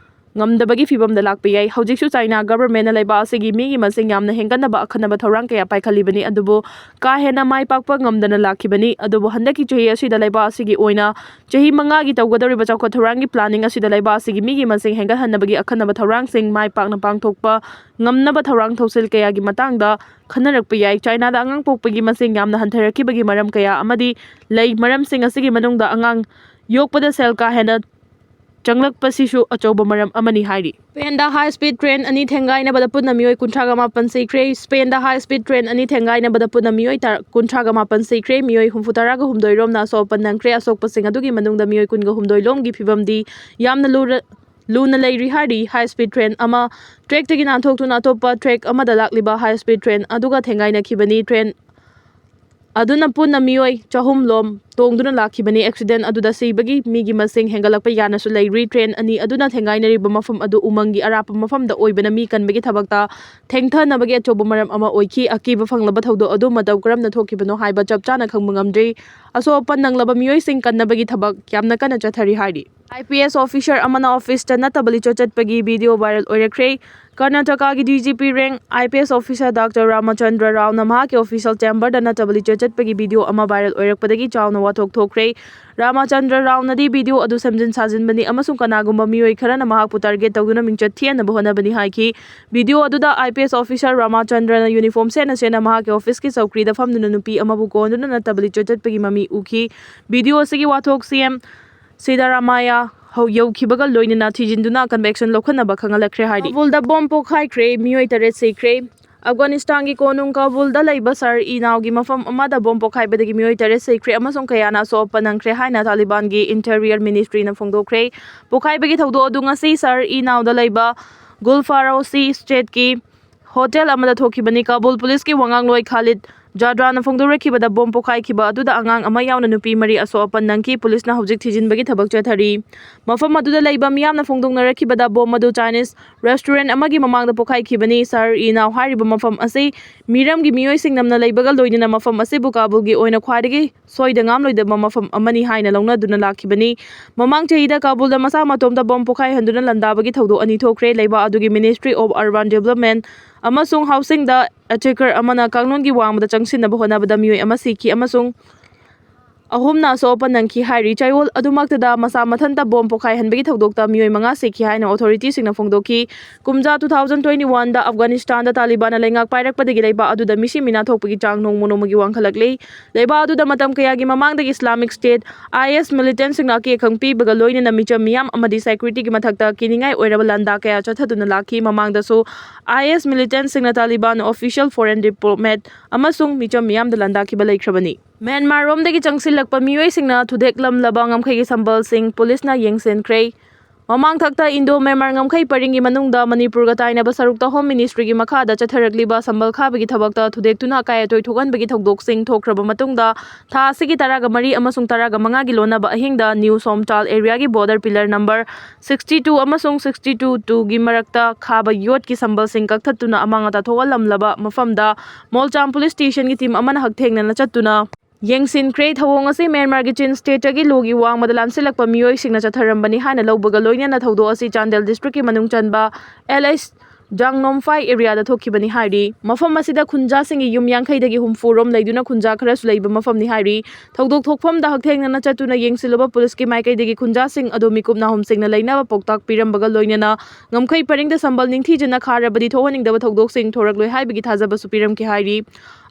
ꯉꯝꯗꯕꯒꯤ ꯐꯤꯕꯝꯗ ꯂꯥꯛꯄ ꯌꯥꯏ꯫ ꯍꯧꯖꯤꯛꯁꯨ ꯆꯥꯏꯅꯥ ꯒꯚꯔꯟꯃꯦꯟꯠꯅ ꯂꯩꯕꯥꯛ ꯑꯁꯤꯒꯤ ꯃꯤꯒꯤ ꯃꯁꯤꯡ ꯌꯥꯝꯅ ꯍꯦꯟꯒꯠꯅꯕ ꯑꯈꯟꯅꯕ ꯊꯧꯔꯥꯡ ꯀꯌꯥ ꯄꯥꯏꯈꯠꯂꯤꯕꯅꯤ, ꯑꯗꯨꯕꯨ ꯀꯥ ꯍꯦꯟꯅ ꯃꯥꯏ ꯄꯥꯛꯄ ꯉꯝꯗꯅ ꯂꯥꯛꯈꯤꯕꯅꯤ꯫ ꯑꯗꯨꯕꯨ ꯍꯟꯗꯛꯀꯤ ꯆꯍꯤ ꯑꯁꯤꯗ ꯂꯩꯕꯥꯛ ꯑꯁꯤꯒꯤ ꯑꯣꯏꯅ ꯆꯍꯤ ꯃꯉꯥꯒꯤ ꯇꯧꯒꯗꯧꯔꯤꯕ ꯆꯥꯎꯈꯠ ꯊꯧꯔꯥꯡꯒꯤ ꯄ꯭ꯂꯥꯅꯤꯡ ꯑꯁꯤꯗ ꯂꯩꯕꯥꯛ ꯑꯁꯤꯒꯤ ꯃꯤꯒꯤ ꯃꯁꯤꯡ ꯍꯦꯟꯒꯠꯍꯟꯅꯕꯒꯤ ꯑꯈꯟꯅꯕ ꯊꯧꯔꯥꯡꯁꯤꯡ ꯃꯥꯏ ꯄꯥꯛꯅ ꯄꯥꯡꯊꯣꯛꯄ ꯉꯝꯅꯕ ꯊꯧꯔꯥꯡ ꯊꯧꯁꯤꯜ ꯀꯌꯥꯒꯤ ꯃꯇꯥꯡꯗ ꯈꯟꯅꯔꯛꯄ ꯌꯥꯏ꯫ ꯆꯥꯏꯅꯥꯗ ꯑꯉꯥꯡ ꯄꯣꯛꯄꯒꯤ ꯃꯁꯤꯡ ꯌꯥꯝꯅ ꯍꯟꯊꯔꯛꯈꯤꯕꯒꯤ ꯃꯔꯝ ꯀꯌꯥ ꯑꯃꯗꯤ ꯂꯩ꯫ ꯃꯔꯝꯁꯤꯡ ꯑꯁꯤꯒꯤ ꯃꯅꯨꯡꯗ ꯑꯉꯥꯡ ꯌꯣꯛꯄꯗ ꯁꯦꯜ ꯀꯥ ꯍꯦꯟꯅ ꯆꯪꯂꯛꯄꯁꯤꯁꯨ ꯑꯆꯧꯕ ꯃꯔꯝ ꯑꯃꯅꯤ ꯍꯥꯏꯔꯤ꯫ ꯁ꯭ꯄꯦꯟꯗ high speed train ꯑꯅꯤ ꯊꯦꯡꯒꯥꯏꯅꯕꯗ ꯄꯨꯟꯅ ꯃꯤꯑꯣꯏ ꯀꯨꯟꯊ꯭ꯔꯥꯒ ꯃꯥꯄꯟ ꯁꯤꯈ꯭ꯔꯦ꯫ ꯁ꯭ꯄꯦꯟꯗ high speed train ꯑꯅꯤ ꯊꯦꯡꯒꯥꯏꯅꯕꯗ ꯄꯨꯟꯅ ꯃꯤꯑꯣꯏ ꯇꯔꯥ, ꯀꯨꯟꯊ꯭ꯔꯥꯒ ꯃꯥꯄꯟ ꯁꯤꯈ꯭ꯔꯦ꯫ ꯃꯤꯑꯣꯏ ꯍꯨꯝꯐꯨ ꯇꯔꯥꯒ ꯍꯨꯝꯗꯣꯏ ꯔꯣꯝꯅ ꯑꯁꯣꯛ ꯑꯄꯟ ꯅꯪꯈ꯭ꯔꯦ꯫ ꯑꯁꯣꯛꯄꯁꯤꯡ ꯑꯗꯨꯒꯤ ꯃꯅꯨꯡꯗ ꯃꯤꯑꯣꯏ ꯀꯨꯟꯒ ꯍꯨꯝꯗꯣꯏ ꯂꯣꯝꯒꯤ ꯐꯤꯕꯝꯗꯤ ꯌꯥꯝꯅ ꯂꯨꯔ-, ꯂꯨꯅ ꯂꯩꯔꯤ ꯍꯥꯏꯔꯤ꯫ High speed train ꯑꯃ trackꯇꯒꯤ ꯅꯥꯟꯊꯣꯛꯇꯨꯅ ꯑꯇꯣꯞꯄ track ꯑꯃꯗ ꯂꯥꯛꯂꯤꯕ high speed train ꯑꯗꯨꯒ ꯊꯦꯡꯒꯥꯏꯅꯈꯤꯕꯅꯤ꯫ Train ꯑꯗꯨꯅ ꯄꯨꯟꯅ ꯃꯤꯑꯣꯏ ꯆꯍꯨꯝ ꯂꯣꯝ ꯇꯣꯡꯗꯨꯅ ꯂꯥꯛꯈꯤꯕꯅꯤ꯫ Accident ꯑꯗꯨꯗ ꯁꯤꯕꯒꯤ ꯃꯤꯒꯤ ꯃꯁꯤꯡ ꯍꯦꯟꯒꯠꯂꯛꯄ ꯌꯥꯅꯁꯨ ꯂꯩꯔꯤ꯫ Train ꯑꯅꯤ ꯑꯗꯨꯅ ꯊꯦꯡꯒꯥꯏꯅꯔꯤꯕ ꯃꯐꯝ ꯑꯗꯨ ꯎꯃꯪꯒꯤ ꯑꯔꯥꯞꯄ ꯃꯐꯝꯗ ꯑꯣꯏꯕꯅ ꯃꯤ ꯀꯟꯕꯒꯤ ꯊꯕꯛꯇ ꯊꯦꯡꯊꯅꯕꯒꯤ ꯑꯆꯧꯕ ꯃꯔꯝ ꯑꯃ ꯑꯣꯏꯈꯤ꯫ ꯑꯀꯤꯕ ꯐꯪꯂꯕ ꯊꯧꯗꯣꯛ ꯑꯗꯨ ꯃꯇꯧ ꯀꯔꯝꯅ ꯊꯣꯛꯈꯤꯕꯅꯣ ꯍꯥꯏꯕ ꯆꯞ ꯆꯥꯅ ꯈꯪꯕ ꯉꯝꯗ꯭ꯔꯤ꯫ ꯑꯁꯣꯛ ꯑꯄꯟ ꯅꯪꯂꯕ ꯃꯤꯑꯣꯏꯁꯤꯡ ꯀꯟꯅꯕꯒꯤ ꯊꯕꯛ ꯌꯥꯝꯅ ꯀꯟꯅ ꯆꯠꯊꯔꯤ ꯍꯥꯏꯔꯤ꯫ IPS officer ꯑꯃꯅ officeꯇ ꯅꯠꯇꯕ ꯂꯤꯆꯠ ꯆꯠꯄꯒꯤ video viral ꯑꯣꯏꯔꯛꯈ꯭ꯔꯦ꯫ ꯀꯔꯅꯥꯇꯀꯥꯒꯤ DGP rank IPS officer Doctor ꯔꯥꯃꯆꯟꯗ꯭ꯔ ꯔꯥꯎꯅ ꯃꯍꯥꯛꯀꯤ official chamberꯗ ꯅꯠꯇꯕ ꯂꯤꯆꯠ ꯆꯠꯄꯒꯤ video ꯑꯃ viral ꯑꯣꯏꯔꯛꯄꯗꯒꯤ ꯆꯥꯎꯅ ꯋꯥꯊꯣꯛ ꯊꯣꯛꯈ꯭ꯔꯦ꯫ ꯔꯥꯃꯆꯟꯗ꯭ꯔ ꯔꯥꯎꯅꯗꯤ video ꯑꯗꯨ ꯁꯦꯝꯖꯤꯟ ꯁꯥꯖꯤꯟꯕꯅꯤ ꯑꯃꯁꯨꯡ ꯀꯅꯥꯒꯨꯝꯕ ꯃꯤꯑꯣꯏ ꯈꯔꯅ ꯃꯍꯥꯛꯄꯨ target ꯇꯧꯗꯨꯅ ꯃꯤꯡꯆꯠ ꯊꯤꯍꯟꯅꯕ ꯍꯣꯠꯅꯕꯅꯤ ꯍꯥꯏꯈꯤ꯫ Video ꯑꯗꯨꯗ IPS officer ꯔꯥꯃꯆꯟꯗ꯭ꯔꯅ uniform ꯁꯦꯠꯅ ꯁꯦꯠꯅ ꯃꯍꯥꯛꯀꯤ officeꯀꯤ ꯆꯧꯀ꯭ꯔꯤꯗ ꯐꯝꯗꯨꯅ ꯅꯨꯄꯤ ꯑꯃꯕꯨ ꯀꯣꯟꯗꯨꯅ ꯅꯠꯇꯕ ꯂꯤꯆꯠ ꯆꯠꯄꯒꯤ ꯃꯃꯤ ꯎꯈꯤ꯫ Video ꯑꯁꯤꯒꯤ ꯋꯥꯊꯣꯛ CM ꯁꯤꯗꯥꯔꯥꯃꯥꯌꯥ ꯍꯧ-, ꯌꯧꯈꯤꯕꯒ ꯂꯣꯏꯅꯅ ꯊꯤꯖꯤꯟꯗꯨꯅ conviction ꯂꯧꯈꯠꯅꯕ ꯈꯪꯍꯜꯂꯛꯈ꯭ꯔꯦ ꯍꯥꯏꯔꯤ꯫ ꯀꯥꯕꯨꯜꯗ bomb ꯄꯣꯈꯥꯏꯈ꯭ꯔꯦ, ꯃꯤꯑꯣꯏ ꯇꯔꯦꯠ ꯁꯤꯈ꯭ꯔꯦ꯫ ꯑꯐꯒꯥꯅꯤꯁꯇꯥꯟꯒꯤ ꯀꯣꯅꯨꯡ ꯀꯥꯕꯨꯜꯗ ꯂꯩꯕ ꯁꯍꯔ ꯏ ꯅꯥꯎꯒꯤ ꯃꯐꯝ ꯑꯃꯗ bomb ꯄꯣꯈꯥꯏꯕꯗꯒꯤ ꯃꯤꯑꯣꯏ ꯇꯔꯦꯠ ꯁꯤꯈ꯭ꯔꯦ ꯑꯃꯁꯨꯡ ꯀꯌꯥꯅ ꯑꯁꯣꯛ ꯑꯄꯟ ꯅꯪꯈ꯭ꯔꯦ ꯍꯥꯏꯅ ꯇꯥꯂꯤꯕꯥꯟꯒꯤ interior ministryꯅ ꯐꯣꯡꯗꯣꯛꯈ꯭ꯔꯦ꯫ ꯄꯣꯈꯥꯏꯕꯒꯤ ꯊꯧꯗꯣꯛ ꯑꯗꯨ ꯉꯁꯤ ꯁꯍꯔ ꯏ ꯅꯥꯎꯗ ꯂꯩꯕ ꯒꯨꯜꯐꯥꯔꯣꯁꯤ stateꯀꯤ ꯍꯣꯇꯦꯜ ꯑꯃꯗ ꯊꯣꯛꯈꯤꯕꯅꯤ꯫ ꯀꯥꯕꯨꯜ ꯄꯨꯂꯤꯁꯀꯤ ꯋꯥꯉꯥꯡꯂꯣꯏ ꯈꯥꯂꯤꯗ ꯖꯥꯗ꯭ꯔꯥꯅ ꯐꯣꯡꯗꯣꯔꯛꯈꯤꯕꯗ ꯕꯣꯝ ꯄꯣꯈꯥꯏꯈꯤꯕ ꯑꯗꯨꯗ ꯑꯉꯥꯡ ꯑꯃ ꯌꯥꯎꯅ ꯅꯨꯄꯤ ꯃꯔꯤ ꯑꯁꯣꯛ ꯑꯄꯟ ꯅꯪꯈꯤ꯫ ꯄꯨꯂꯤꯁꯅ ꯍꯧꯖꯤꯛ ꯊꯤꯖꯤꯟꯕꯒꯤ ꯊꯕꯛ ꯆꯠꯊꯔꯤ꯫ ꯃꯐꯝ ꯑꯗꯨꯗ ꯂꯩꯕ ꯃꯤꯌꯥꯝꯅ ꯐꯣꯡꯗꯣꯛꯅꯔꯛꯈꯤꯕꯗ ꯕꯣꯝ ꯑꯗꯨ ꯆꯥꯏꯅꯤꯁ ꯔꯦꯁꯇꯨꯔꯦꯟ ꯑꯃꯒꯤ ꯃꯃꯥꯡꯗ ꯄꯣꯈꯥꯏꯈꯤꯕꯅꯤ꯫ ꯁꯍꯔ ꯏ ꯅꯥꯎ ꯍꯥꯏꯔꯤꯕ ꯃꯐꯝ ꯑꯁꯤ ꯃꯤꯔꯝꯒꯤ ꯃꯤꯑꯣꯏꯁꯤꯡ ꯅꯝꯅ ꯂꯩꯕꯒ ꯂꯣꯏꯅꯅ ꯃꯐꯝ ꯑꯁꯤꯕꯨ ꯀꯥꯕꯨꯜꯒꯤ ꯑꯣꯏꯅ ꯈ꯭ꯋꯥꯏꯗꯒꯤ ꯁꯣꯏꯗ ꯉꯥꯝꯂꯣꯏꯗꯕ ꯃꯐꯝ ꯑꯃꯅꯤ ꯍꯥꯏꯅ ꯂꯧꯅꯗꯨꯅ ꯂꯥꯛꯈꯤꯕꯅꯤ꯫ ꯃꯃꯥꯡ ꯆꯍꯤꯗ ꯀꯥꯕꯨꯜꯗ ꯃꯁꯥ ꯃꯇꯣꯝꯇ ꯕꯣꯝ ꯄꯣꯈꯥꯏꯍꯟꯗꯨꯅ ꯂꯥꯟꯗꯥꯕꯒꯤ ꯊꯧꯗꯣꯛ ꯑꯅꯤ ꯊꯣꯛꯈ꯭ꯔꯦ꯫ ꯂꯩꯕꯥꯛ ꯑꯗꯨꯒꯤ Ministry of Urban Development ꯑꯃꯁꯨꯡ Housingꯗ attacker ꯑꯃꯅ ꯀꯥꯡꯂꯣꯟꯒꯤ ꯋꯥꯡꯃꯗ ꯆꯪꯁꯤꯟꯅꯕ ꯍꯣꯠꯅꯕꯗ ꯃꯤꯑꯣꯏ ꯑꯃ ꯁꯤꯈꯤ ꯑꯃꯁꯨꯡ ꯑꯍꯨꯝꯅ ꯑꯁꯣꯛ ꯑꯄꯟ ꯅꯪꯈꯤ ꯍꯥꯏꯔꯤ꯫ ꯆꯌꯣꯜ ꯑꯗꯨꯃꯛꯇꯗ ꯃꯁꯥ ꯃꯊꯟꯇ ꯕꯣꯝ ꯄꯣꯈꯥꯏꯍꯟꯕꯒꯤ ꯊꯧꯗꯣꯛꯇ ꯃꯤꯑꯣꯏ ꯃꯉꯥ ꯁꯤꯈꯤ ꯍꯥꯏꯅ authorityꯁꯤꯡꯅ ꯐꯣꯡꯗꯣꯛꯈꯤ꯫ ꯀꯨꯝꯖꯥ two thousand twenty oneꯗ ꯑꯐꯒꯥꯅꯤꯁꯇꯥꯟꯗ ꯇꯥꯂꯤꯕꯥꯟꯅ ꯂꯩꯉꯥꯛ ꯄꯥꯏꯔꯛꯄꯗꯒꯤ ꯂꯩꯕꯥꯛ ꯑꯗꯨꯗ ꯃꯤꯁꯤ ꯃꯤꯅꯥ ꯊꯣꯛꯄꯒꯤ ꯆꯥꯡ ꯅꯣꯡꯃ ꯅꯣꯡꯃꯒꯤ ꯋꯥꯡꯈꯠꯂꯛꯂꯤ꯫ ꯂꯩꯕꯥꯛ ꯑꯗꯨꯗ ꯃꯇꯝ ꯀꯌꯥꯒꯤ ꯃꯃꯥꯡꯗꯒꯤ Islamic State, IS militantꯁꯤꯡꯅ ꯑꯀꯦ ꯑꯈꯪ ꯄꯤꯕꯒ ꯂꯣꯏꯅꯅ ꯃꯤꯆꯝ ꯃꯤꯌꯥꯝ ꯑꯃꯗꯤ securityꯒꯤ ꯃꯊꯛꯇ ꯀꯤꯅꯤꯡꯉꯥꯏ ꯑꯣꯏꯔꯕ ꯂꯥꯟꯗꯥ ꯀꯌꯥ ꯆꯠꯊꯗꯨꯅ ꯂꯥꯛꯈꯤ꯫ ꯃꯃꯥꯡꯗꯁꯨ IS militantꯁꯤꯡꯅ ꯇꯥꯂꯤꯕꯥꯟ official, foreign diplomat ꯑꯃꯁꯨꯡ ꯃꯤꯆꯝ ꯃꯤꯌꯥꯝꯗ ꯂꯥꯟꯗꯥꯈꯤꯕ ꯂꯩꯈ꯭ꯔꯕꯅꯤ꯫ ꯃ꯭ꯌꯥꯟꯃꯥꯔꯔꯣꯝꯗꯒꯤ ꯆꯪꯁꯤꯜꯂꯛꯄ ꯃꯤꯑꯣꯏꯁꯤꯡꯅ ꯊꯨꯗꯦꯛꯂꯝꯂꯕ ꯉꯝꯈꯩꯒꯤ ꯁꯝꯕꯜꯁꯤꯡ ꯄꯨꯂꯤꯁꯅ ꯌꯦꯡꯁꯤꯟꯈ꯭ꯔꯦ꯫ ꯃꯃꯥꯡꯊꯛꯇ Indo Myanmar ꯉꯝꯈꯩ ꯄꯔꯤꯡꯒꯤ ꯃꯅꯨꯡꯗ ꯃꯅꯤꯄꯨꯔꯒ ꯇꯥꯏꯅꯕ ꯁꯔꯨꯛꯇ Home Ministryꯒꯤ ꯃꯈꯥꯗ ꯆꯠꯊꯔꯛꯂꯤꯕ ꯁꯝꯕꯜ ꯈꯥꯕꯒꯤ ꯊꯕꯛꯇ ꯊꯨꯗꯦꯛꯇꯨꯅ ꯑꯀꯥꯏ ꯑꯇꯣꯏ ꯊꯣꯛꯍꯟꯕꯒꯤ ꯊꯧꯗꯣꯛꯁꯤꯡ ꯊꯣꯛꯈ꯭ꯔꯕ ꯃꯇꯨꯡꯗ, ꯊꯥ ꯑꯁꯤꯒꯤ ꯇꯔꯥꯒ ꯃꯔꯤ ꯑꯃꯁꯨꯡ ꯇꯔꯥꯒ ꯃꯉꯥꯒꯤ ꯂꯣꯟꯅꯕ ꯑꯍꯤꯡꯗ New Somtal areaꯒꯤ border pillar number sixty two ꯑꯃꯁꯨꯡ sixty two two ꯒꯤ ꯃꯔꯛꯇ ꯈꯥꯕ ꯌꯣꯠꯀꯤ ꯁꯝꯕꯜꯁꯤꯡ ꯀꯛꯊꯠꯇꯨꯅ ꯑꯃꯥꯡ ꯑꯇꯥ ꯊꯣꯛꯍꯜꯂꯝꯂꯕ ꯃꯐꯝꯗ ꯃꯣꯜꯆꯥꯝ police stationꯒꯤ team ꯑꯃꯅ ꯍꯛꯊꯦꯡꯅꯅ ꯆꯠꯇꯨꯅ ꯌꯦꯡꯁꯤꯟꯈ꯭ꯔꯦ꯫ ꯊꯧꯑꯣꯡ ꯑꯁꯤ ꯃ꯭ꯌꯥꯟꯃꯥꯔꯒꯤ ꯆꯤꯟ stateꯇꯒꯤ ꯂꯣꯒꯤ ꯋꯥꯡꯃꯗ ꯂꯥꯟꯁꯤꯜꯂꯛꯄ ꯃꯤꯑꯣꯏꯁꯤꯡꯅ ꯆꯠꯊꯔꯝꯕꯅꯤ ꯍꯥꯏꯅ ꯂꯧꯕꯒ ꯂꯣꯏꯅꯅ ꯊꯧꯗꯣꯛ ꯑꯁꯤ ꯆꯥꯟꯗꯦꯜ districtꯀꯤ ꯃꯅꯨꯡ ꯆꯟꯕ L H ꯖꯥꯡꯅꯣꯝꯐꯥꯏ areaꯗ ꯊꯣꯛꯈꯤꯕꯅꯤ ꯍꯥꯏꯔꯤ꯫ ꯃꯐꯝ ꯑꯁꯤꯗ ꯈꯨꯟꯖꯥꯁꯤꯡꯒꯤ ꯌꯨꯝ ꯌꯥꯡꯈꯩꯗꯒꯤ ꯍꯨꯝꯐꯨ ꯔꯣꯝ ꯂꯩꯗꯨꯅ ꯈꯨꯟꯖꯥ ꯈꯔꯁꯨ ꯂꯩꯕ ꯃꯐꯝꯅꯤ ꯍꯥꯏꯔꯤ꯫ ꯊꯧꯗꯣꯛ ꯊꯣꯛꯐꯝꯗ ꯍꯛꯊꯦꯡꯅꯅ ꯆꯠꯇꯨꯅ ꯌꯦꯡꯁꯤꯜꯂꯨꯕ ꯄꯨꯂꯤꯁꯀꯤ ꯃꯥꯏꯀꯩꯗꯒꯤ ꯈꯨꯟꯖꯥꯁꯤꯡ ꯑꯗꯨ ꯃꯤꯀꯨꯞ ꯅꯥꯍꯨꯝꯁꯤꯡꯅ ꯂꯩꯅꯕ ꯄꯥꯎꯇꯥꯛ ꯄꯤꯔꯝꯕꯒ ꯂꯣꯏꯅꯅ ꯉꯝꯈꯩ ꯄꯔꯤꯡꯗ ꯁꯝꯕꯜ ꯅꯤꯡꯊꯤꯖꯅ ꯈꯥꯔꯕꯗꯤ ꯊꯣꯛꯍꯟꯅꯤꯡꯗꯕ ꯊꯧꯗꯣꯛꯁꯤꯡ ꯊꯣꯔꯛꯂꯣꯏ ꯍꯥꯏꯕꯒꯤ ꯊꯥꯖꯕꯁꯨ ꯄꯤꯔꯝꯈꯤ ꯍꯥꯏꯔꯤ꯫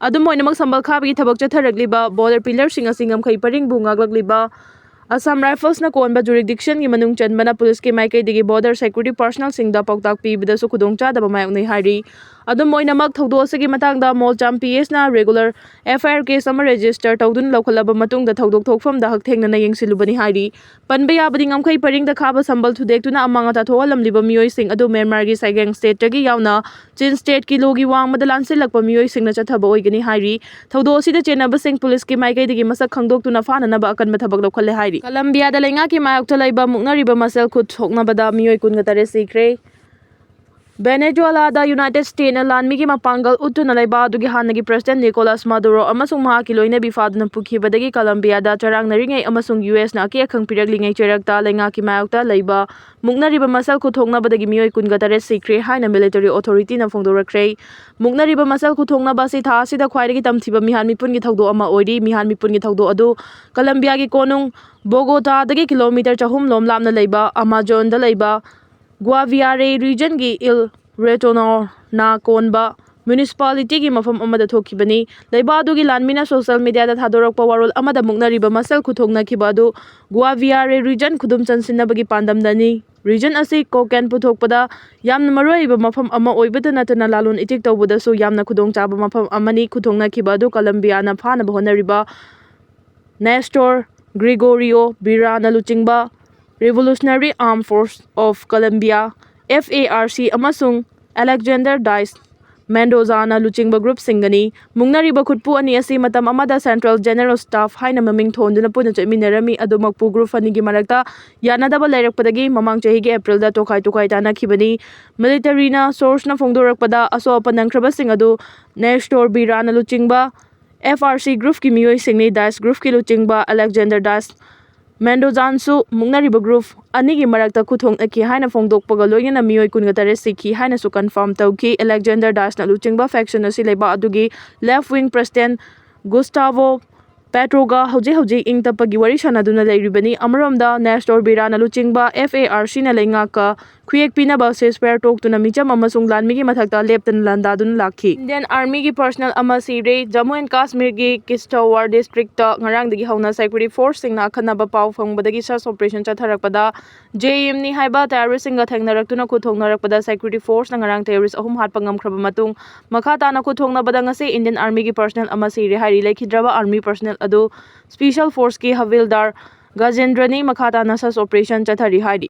ꯑꯗꯨꯝ ꯑꯣꯏꯅꯃꯛ, ꯁꯝꯕꯜ ꯈꯥꯕꯒꯤ ꯊꯕꯛ ꯆꯠꯊꯔꯛꯂꯤꯕ border pillarꯁꯤꯡ ꯑꯁꯤ ꯉꯝꯈꯩ ꯄꯔꯤꯡꯕꯨ ꯉꯥꯛꯂꯛꯂꯤꯕ Assam Riflesꯅ ꯀꯣꯟꯕ jurisdictionꯒꯤ ꯃꯅꯨꯡ ꯆꯟꯕꯅ ꯄꯨꯂꯤꯁꯀꯤ ꯃꯥꯏꯀꯩꯗꯒꯤ border security personnelꯁꯤꯡꯗ ꯄꯥꯎꯇꯥꯛ ꯄꯤꯕꯗꯁꯨ ꯈꯨꯗꯣꯡꯆꯥꯗꯕ ꯃꯥꯌꯣꯛꯅꯩ ꯍꯥꯏꯔꯤ꯫ ꯑꯗꯨꯝ ꯑꯣꯏꯅꯃꯛ, ꯊꯧꯗꯣꯛ ꯑꯁꯤꯒꯤ ꯃꯇꯥꯡꯗ ꯃꯣꯜꯆꯥꯝ ꯄꯤ ꯑꯦꯁꯅ ꯔꯦꯒꯨꯂꯔ ꯑꯦꯐ ꯑꯥꯏ ꯑꯥꯔ ꯀꯦꯁ ꯑꯃ ꯔꯦꯖꯤꯁꯇꯔ ꯇꯧꯗꯨꯅ ꯂꯧꯈꯠꯂꯕ ꯃꯇꯨꯡꯗ ꯊꯧꯗꯣꯛ ꯊꯣꯛꯐꯝꯗ ꯍꯛꯊꯦꯡꯅꯅ ꯌꯦꯡꯁꯤꯜꯂꯨꯕꯅꯤ ꯍꯥꯏꯔꯤ꯫ ꯄꯟꯕ ꯌꯥꯕꯗꯤ, ꯉꯝꯈꯩ ꯄꯔꯤꯡꯗ ꯈꯥꯕ ꯁꯝꯕꯜ ꯊꯨꯗꯦꯛꯇꯨꯅ ꯑꯃꯥꯡ ꯑꯇꯥ ꯊꯣꯛꯍꯜꯂꯝꯂꯤꯕ ꯃꯤꯑꯣꯏꯁꯤꯡ ꯑꯗꯨ ꯃ꯭ꯌꯥꯟꯃꯥꯔꯒꯤ ꯁꯥꯏꯒꯦꯡ ꯁ꯭ꯇꯦꯠꯇꯒꯤ ꯌꯥꯎꯅ ꯆꯤꯟ ꯁ꯭ꯇꯦꯠꯀꯤ ꯂꯣꯒꯤ ꯋꯥꯡꯃꯗ ꯂꯥꯟꯁꯤꯜꯂꯛꯄ ꯃꯤꯑꯣꯏꯁꯤꯡꯅ ꯆꯠꯊꯕ ꯑꯣꯏꯒꯅꯤ ꯍꯥꯏꯔꯤ꯫ ꯊꯧꯗꯣꯛ ꯑꯁꯤꯗ ꯆꯦꯟꯅꯕꯁꯤꯡ ꯄꯨꯂꯤꯁꯀꯤ ꯃꯥꯏꯀꯩꯗꯒꯤ ꯃꯁꯛ ꯈꯪꯗꯣꯛꯇꯨꯅ ꯐꯥꯅꯅꯕ ꯑꯀꯟꯕ ꯊꯕꯛ ꯂꯧꯈꯠꯂꯦ ꯍꯥꯏꯔꯤ꯫ ꯀꯂꯝꯕꯤꯌꯥꯗ ꯂꯩꯉꯥꯛꯀꯤ ꯃꯥꯌꯣꯛꯇ ꯂꯩꯕ ꯃꯨꯛꯅꯔꯤꯕ ꯃꯁꯦꯜ ꯈꯨꯠ ꯁꯣꯛꯅꯕꯗ ꯃꯤꯑꯣꯏ ꯀꯨꯟꯒ ꯇꯔꯦꯠ ꯁꯤꯈ꯭ꯔꯦ꯫ ꯚꯦꯅꯦꯖꯨꯋꯦꯂꯥꯗ ꯌꯨꯅꯥꯏꯇꯦꯗ ꯁ꯭ꯇꯦꯠꯅ ꯂꯥꯟꯃꯤꯒꯤ ꯃꯄꯥꯡꯒꯜ ꯎꯠꯇꯨꯅ ꯂꯩꯕ ꯑꯗꯨꯒꯤ ꯍꯥꯟꯅꯒꯤ ꯄ꯭ꯔꯦꯁꯤꯗꯦꯟꯠ ꯅꯤꯀꯣꯂꯥꯁ ꯃꯥꯗꯨꯔꯣ ꯑꯃꯁꯨꯡ ꯃꯍꯥꯛꯀꯤ ꯂꯣꯏꯅꯕꯤ ꯐꯥꯗꯨꯅ ꯄꯨꯈꯤꯕꯗꯒꯤ ꯀꯂꯝꯕꯤꯌꯥꯗ ꯆꯔꯥꯡꯅꯔꯤꯉꯩ ꯑꯃꯁꯨꯡ ꯌꯨ ꯑꯦꯁꯅ ꯑꯀꯤ ꯑꯈꯪ ꯄꯤꯔꯛꯂꯤꯉꯩ ꯆꯩꯔꯛꯇ ꯂꯩꯉꯥꯛꯀꯤ ꯃꯥꯌꯣꯛꯇ ꯂꯩꯕ ꯃꯨꯛꯅꯔꯤꯕ ꯃꯁꯦꯜ ꯈꯨꯠꯊꯣꯛꯅꯕꯗꯒꯤ ꯃꯤꯑꯣꯏ ꯀꯨꯟꯒ ꯇꯔꯦꯠ ꯁꯤꯈ꯭ꯔꯦ ꯍꯥꯏꯅ ꯃꯤꯂꯤꯇꯔꯤ ꯑꯣꯊꯣꯔꯤꯇꯤꯅ ꯐꯣꯡꯗꯣꯔꯛꯈ꯭ꯔꯦ꯫ ꯃꯨꯛꯅꯔꯤꯕ ꯃꯁꯦꯜ ꯈꯨꯠꯊꯣꯛꯅꯕ ꯑꯁꯤ ꯊꯥ ꯑꯁꯤꯗ ꯈ꯭ꯋꯥꯏꯗꯒꯤ ꯇꯝꯊꯤꯕ ꯃꯤꯍꯥꯠ ꯃꯤꯄꯨꯟꯒꯤ ꯊꯧꯗꯣꯛ ꯑꯃ ꯑꯣꯏꯔꯤ꯫ ꯃꯤꯍꯥꯠ ꯃꯤꯄꯨꯟꯒꯤ ꯊꯧꯗꯣꯛ ꯑꯗꯨ ꯀꯂꯝꯕꯤꯌꯥꯒꯤ ꯀꯣꯅꯨꯡ ꯕꯣꯒꯣꯇꯥꯗꯒꯤ ꯀꯤꯂꯣꯃꯤꯇꯔ ꯆꯍꯨꯝ ꯂꯣꯝ ꯂꯥꯞꯅ ꯂꯩꯕ ꯑꯃꯥꯖꯣꯟꯗ ꯂꯩꯕ ꯒ꯭ꯋꯥꯚꯤꯌꯥꯔꯦ ꯔꯤꯖꯟꯒꯤ ꯏꯜ ꯔꯦꯇꯣꯅꯣꯅ ꯀꯣꯟꯕ ꯃ꯭ꯌꯨꯅꯤꯁꯤꯄꯥꯂꯤꯇꯤꯒꯤ ꯃꯐꯝ ꯑꯃꯗ ꯊꯣꯛꯈꯤꯕꯅꯤ꯫ ꯂꯩꯕꯥꯛ ꯑꯗꯨꯒꯤ ꯂꯥꯟꯃꯤꯅ ꯁꯣꯁꯤꯌꯦꯜ ꯃꯤꯗꯤꯌꯥꯗ ꯊꯥꯗꯣꯔꯛꯄ ꯋꯥꯔꯣꯜ ꯑꯃꯗ ꯃꯨꯛꯅꯔꯤꯕ ꯃꯁꯦꯜ ꯈꯨꯠꯊꯣꯛꯅꯈꯤꯕ ꯑꯗꯨ ꯒ꯭ꯋꯥꯚꯤꯌꯥꯔꯦ ꯔꯤꯖꯟ ꯈꯨꯗꯨꯝ ꯆꯟꯁꯤꯟꯅꯕꯒꯤ ꯄꯥꯟꯗꯝꯗꯅꯤ꯫ ꯔꯤꯖꯟ ꯑꯁꯤ ꯀꯣꯀꯦꯟ ꯄꯨꯊꯣꯛꯄꯗ ꯌꯥꯝꯅ ꯃꯔꯨꯑꯣꯏꯕ ꯃꯐꯝ ꯑꯃ ꯑꯣꯏꯕꯇ ꯅꯠꯇꯅ ꯂꯂꯣꯟ ꯏꯇꯤꯛ ꯇꯧꯕꯗꯁꯨ ꯌꯥꯝꯅ ꯈꯨꯗꯣꯡꯆꯥꯕ ꯃꯐꯝ ꯑꯃꯅꯤ꯫ ꯈꯨꯠꯊꯣꯛꯅꯈꯤꯕ ꯑꯗꯨ ꯀꯂꯝꯕꯤꯌꯥꯅ ꯐꯥꯅꯕ ꯍꯣꯠꯅꯔꯤꯕ ꯅꯦꯁꯇꯣꯔ ꯒ꯭ꯔꯤꯒꯣꯔꯤꯌꯣ ꯕꯤꯔꯥꯅ ꯂꯨꯆꯤꯡꯕ Revolutionary Armed Force of Colombia, F A R C, ꯑꯃꯁꯨꯡ ꯑꯂꯦꯛꯖꯦꯟꯗꯔ ꯗꯥꯏꯁ ꯃꯦꯟꯗꯣꯖꯥꯅ ꯂꯨꯆꯤꯡꯕ ꯒ꯭ꯔꯨꯞꯁꯤꯡꯒꯅꯤ꯫ ꯃꯨꯛꯅꯔꯤꯕ ꯈꯨꯠꯄꯨ ꯑꯅꯤ ꯑꯁꯤ ꯃꯇꯝ ꯑꯃꯗ ꯁꯦꯟꯇ꯭ꯔꯦꯜ ꯖꯦꯅꯔꯦꯜ ꯁ꯭ꯇꯥꯐ ꯍꯥꯏꯅ ꯃꯃꯤꯡ ꯊꯣꯟꯗꯨꯅ ꯄꯨꯟꯅ ꯆꯠꯃꯤꯟꯅꯔꯝꯃꯤ, ꯑꯗꯨꯃꯛꯄꯨ ꯒ꯭ꯔꯨꯞ ꯑꯅꯤꯒꯤ ꯃꯔꯛꯇ ꯌꯥꯅꯗꯕ ꯂꯩꯔꯛꯄꯗꯒꯤ ꯃꯃꯥꯡ ꯆꯍꯤꯒꯤ ꯑꯦꯄ꯭ꯔꯤꯜꯗ ꯇꯣꯈꯥꯏ ꯇꯣꯈꯥꯏ ꯇꯥꯅꯈꯤꯕꯅꯤ꯫ ꯃꯤꯂꯤꯇꯔꯤꯅ ꯁꯣꯔꯁꯅ ꯐꯣꯡꯗꯣꯔꯛꯄꯗ, ꯑꯁꯣꯛ ꯑꯄꯟ ꯅꯪꯈ꯭ꯔꯕꯁꯤꯡ ꯑꯗꯨ ꯅꯦꯁꯇꯣꯔ ꯕꯤꯔꯥꯅ ꯂꯨꯆꯤꯡꯕ F R C ꯒ꯭ꯔꯨꯞꯀꯤ ꯃꯤꯑꯣꯏꯁꯤꯡꯅꯤ꯫ ꯗꯥꯏꯁ ꯒ꯭ꯔꯨꯞꯀꯤ ꯂꯨꯆꯤꯡꯕ ꯑꯂꯦꯛꯖꯦꯟꯗꯔ ꯗꯥꯏꯁ ꯃꯦꯟꯗꯣꯖꯥꯟꯁꯨ ꯃꯨꯛꯅꯔꯤꯕ ꯒ꯭ꯔꯨꯞ ꯑꯅꯤꯒꯤ ꯃꯔꯛꯇ ꯈꯨꯠꯊꯣꯛꯅꯈꯤ ꯍꯥꯏꯅ ꯐꯣꯡꯗꯣꯛꯄꯒ ꯂꯣꯏꯅꯅ ꯃꯤꯑꯣꯏ ꯀꯨꯟꯒ ꯇꯔꯦꯠ ꯁꯤꯈꯤ ꯍꯥꯏꯅꯁꯨ ꯀꯟꯐꯥꯔꯝ ꯇꯧꯈꯤ꯫ ꯑꯂꯦꯛꯖꯦꯟꯗꯔ ꯗꯥꯏꯁꯅ ꯂꯨꯆꯤꯡꯕ ꯐꯦꯛꯁꯟ ꯑꯁꯤ ꯂꯩꯕꯥꯛ ꯑꯗꯨꯒꯤ ꯂꯦꯐ ꯋꯤꯡ ꯄ꯭ꯔꯦꯁꯤꯗꯦꯟꯠ ꯒꯨꯁꯇꯥꯚꯣ ꯄꯦꯇ꯭ꯔꯣꯒ ꯍꯧꯖꯤꯛ ꯍꯧꯖꯤꯛ ꯏꯪ ꯇꯞꯄꯒꯤ ꯋꯥꯔꯤ ꯁꯥꯟꯅꯗꯨꯅ ꯂꯩꯔꯤꯕꯅꯤ꯫ ꯑꯃꯔꯣꯝꯗ, ꯅꯦꯁꯇꯣꯔ ꯕꯤꯔꯥꯅ ꯂꯨꯆꯤꯡꯕ F A R C ꯅ ꯂꯩꯉꯥꯛꯀ ꯈꯨꯌꯦꯛ ꯄꯤꯅꯕ ceasefire ꯇꯣꯛꯇꯨꯅ ꯃꯤꯆꯝ ꯑꯃꯁꯨꯡ ꯂꯥꯟꯃꯤꯒꯤ ꯃꯊꯛꯇ ꯂꯦꯞꯇꯅ ꯂꯥꯟꯗꯥꯗꯨꯅ ꯂꯥꯛꯈꯤ꯫ Indian Armyꯒꯤ personnel ꯑꯃ ꯁꯤꯔꯦ꯫ Jammu and Kashmirꯒꯤ Kishtwar districtꯇ ꯉꯔꯥꯡꯗꯒꯤ ꯍꯧꯅ security forceꯁꯤꯡꯅ ꯑꯈꯟꯅꯕ ꯄꯥꯎ ꯐꯪꯕꯗꯒꯤ search operation ꯆꯠꯊꯔꯛꯄꯗ JMꯅꯤ ꯍꯥꯏꯕ terroristꯁꯤꯡꯒ ꯊꯦꯡꯅꯔꯛꯇꯨꯅ ꯈꯨꯠ ꯊꯣꯛꯅꯔꯛꯄꯗ security forceꯅ ꯉꯔꯥꯡ terrorist ꯑꯍꯨꯝ ꯍꯥꯠꯄ ꯉꯝꯈ꯭ꯔꯕ ꯃꯇꯨꯡ ꯃꯈꯥ ꯇꯥꯅ ꯈꯨꯠ ꯊꯣꯛꯅꯕꯗ ꯉꯁꯤ Indian Armyꯒꯤ personnel ꯑꯃ ꯁꯤꯔꯦ ꯍꯥꯏꯔꯤ꯫ ꯂꯩꯈꯤꯗ꯭ꯔꯕ army personnel ꯑꯗꯨ special forceꯀꯤ havildar ꯒꯖꯦꯟꯗ꯭ꯔꯅꯤ꯫ ꯃꯈꯥ ꯇꯥꯅ search operation ꯆꯠꯊꯔꯤ ꯍꯥꯏꯔꯤ꯫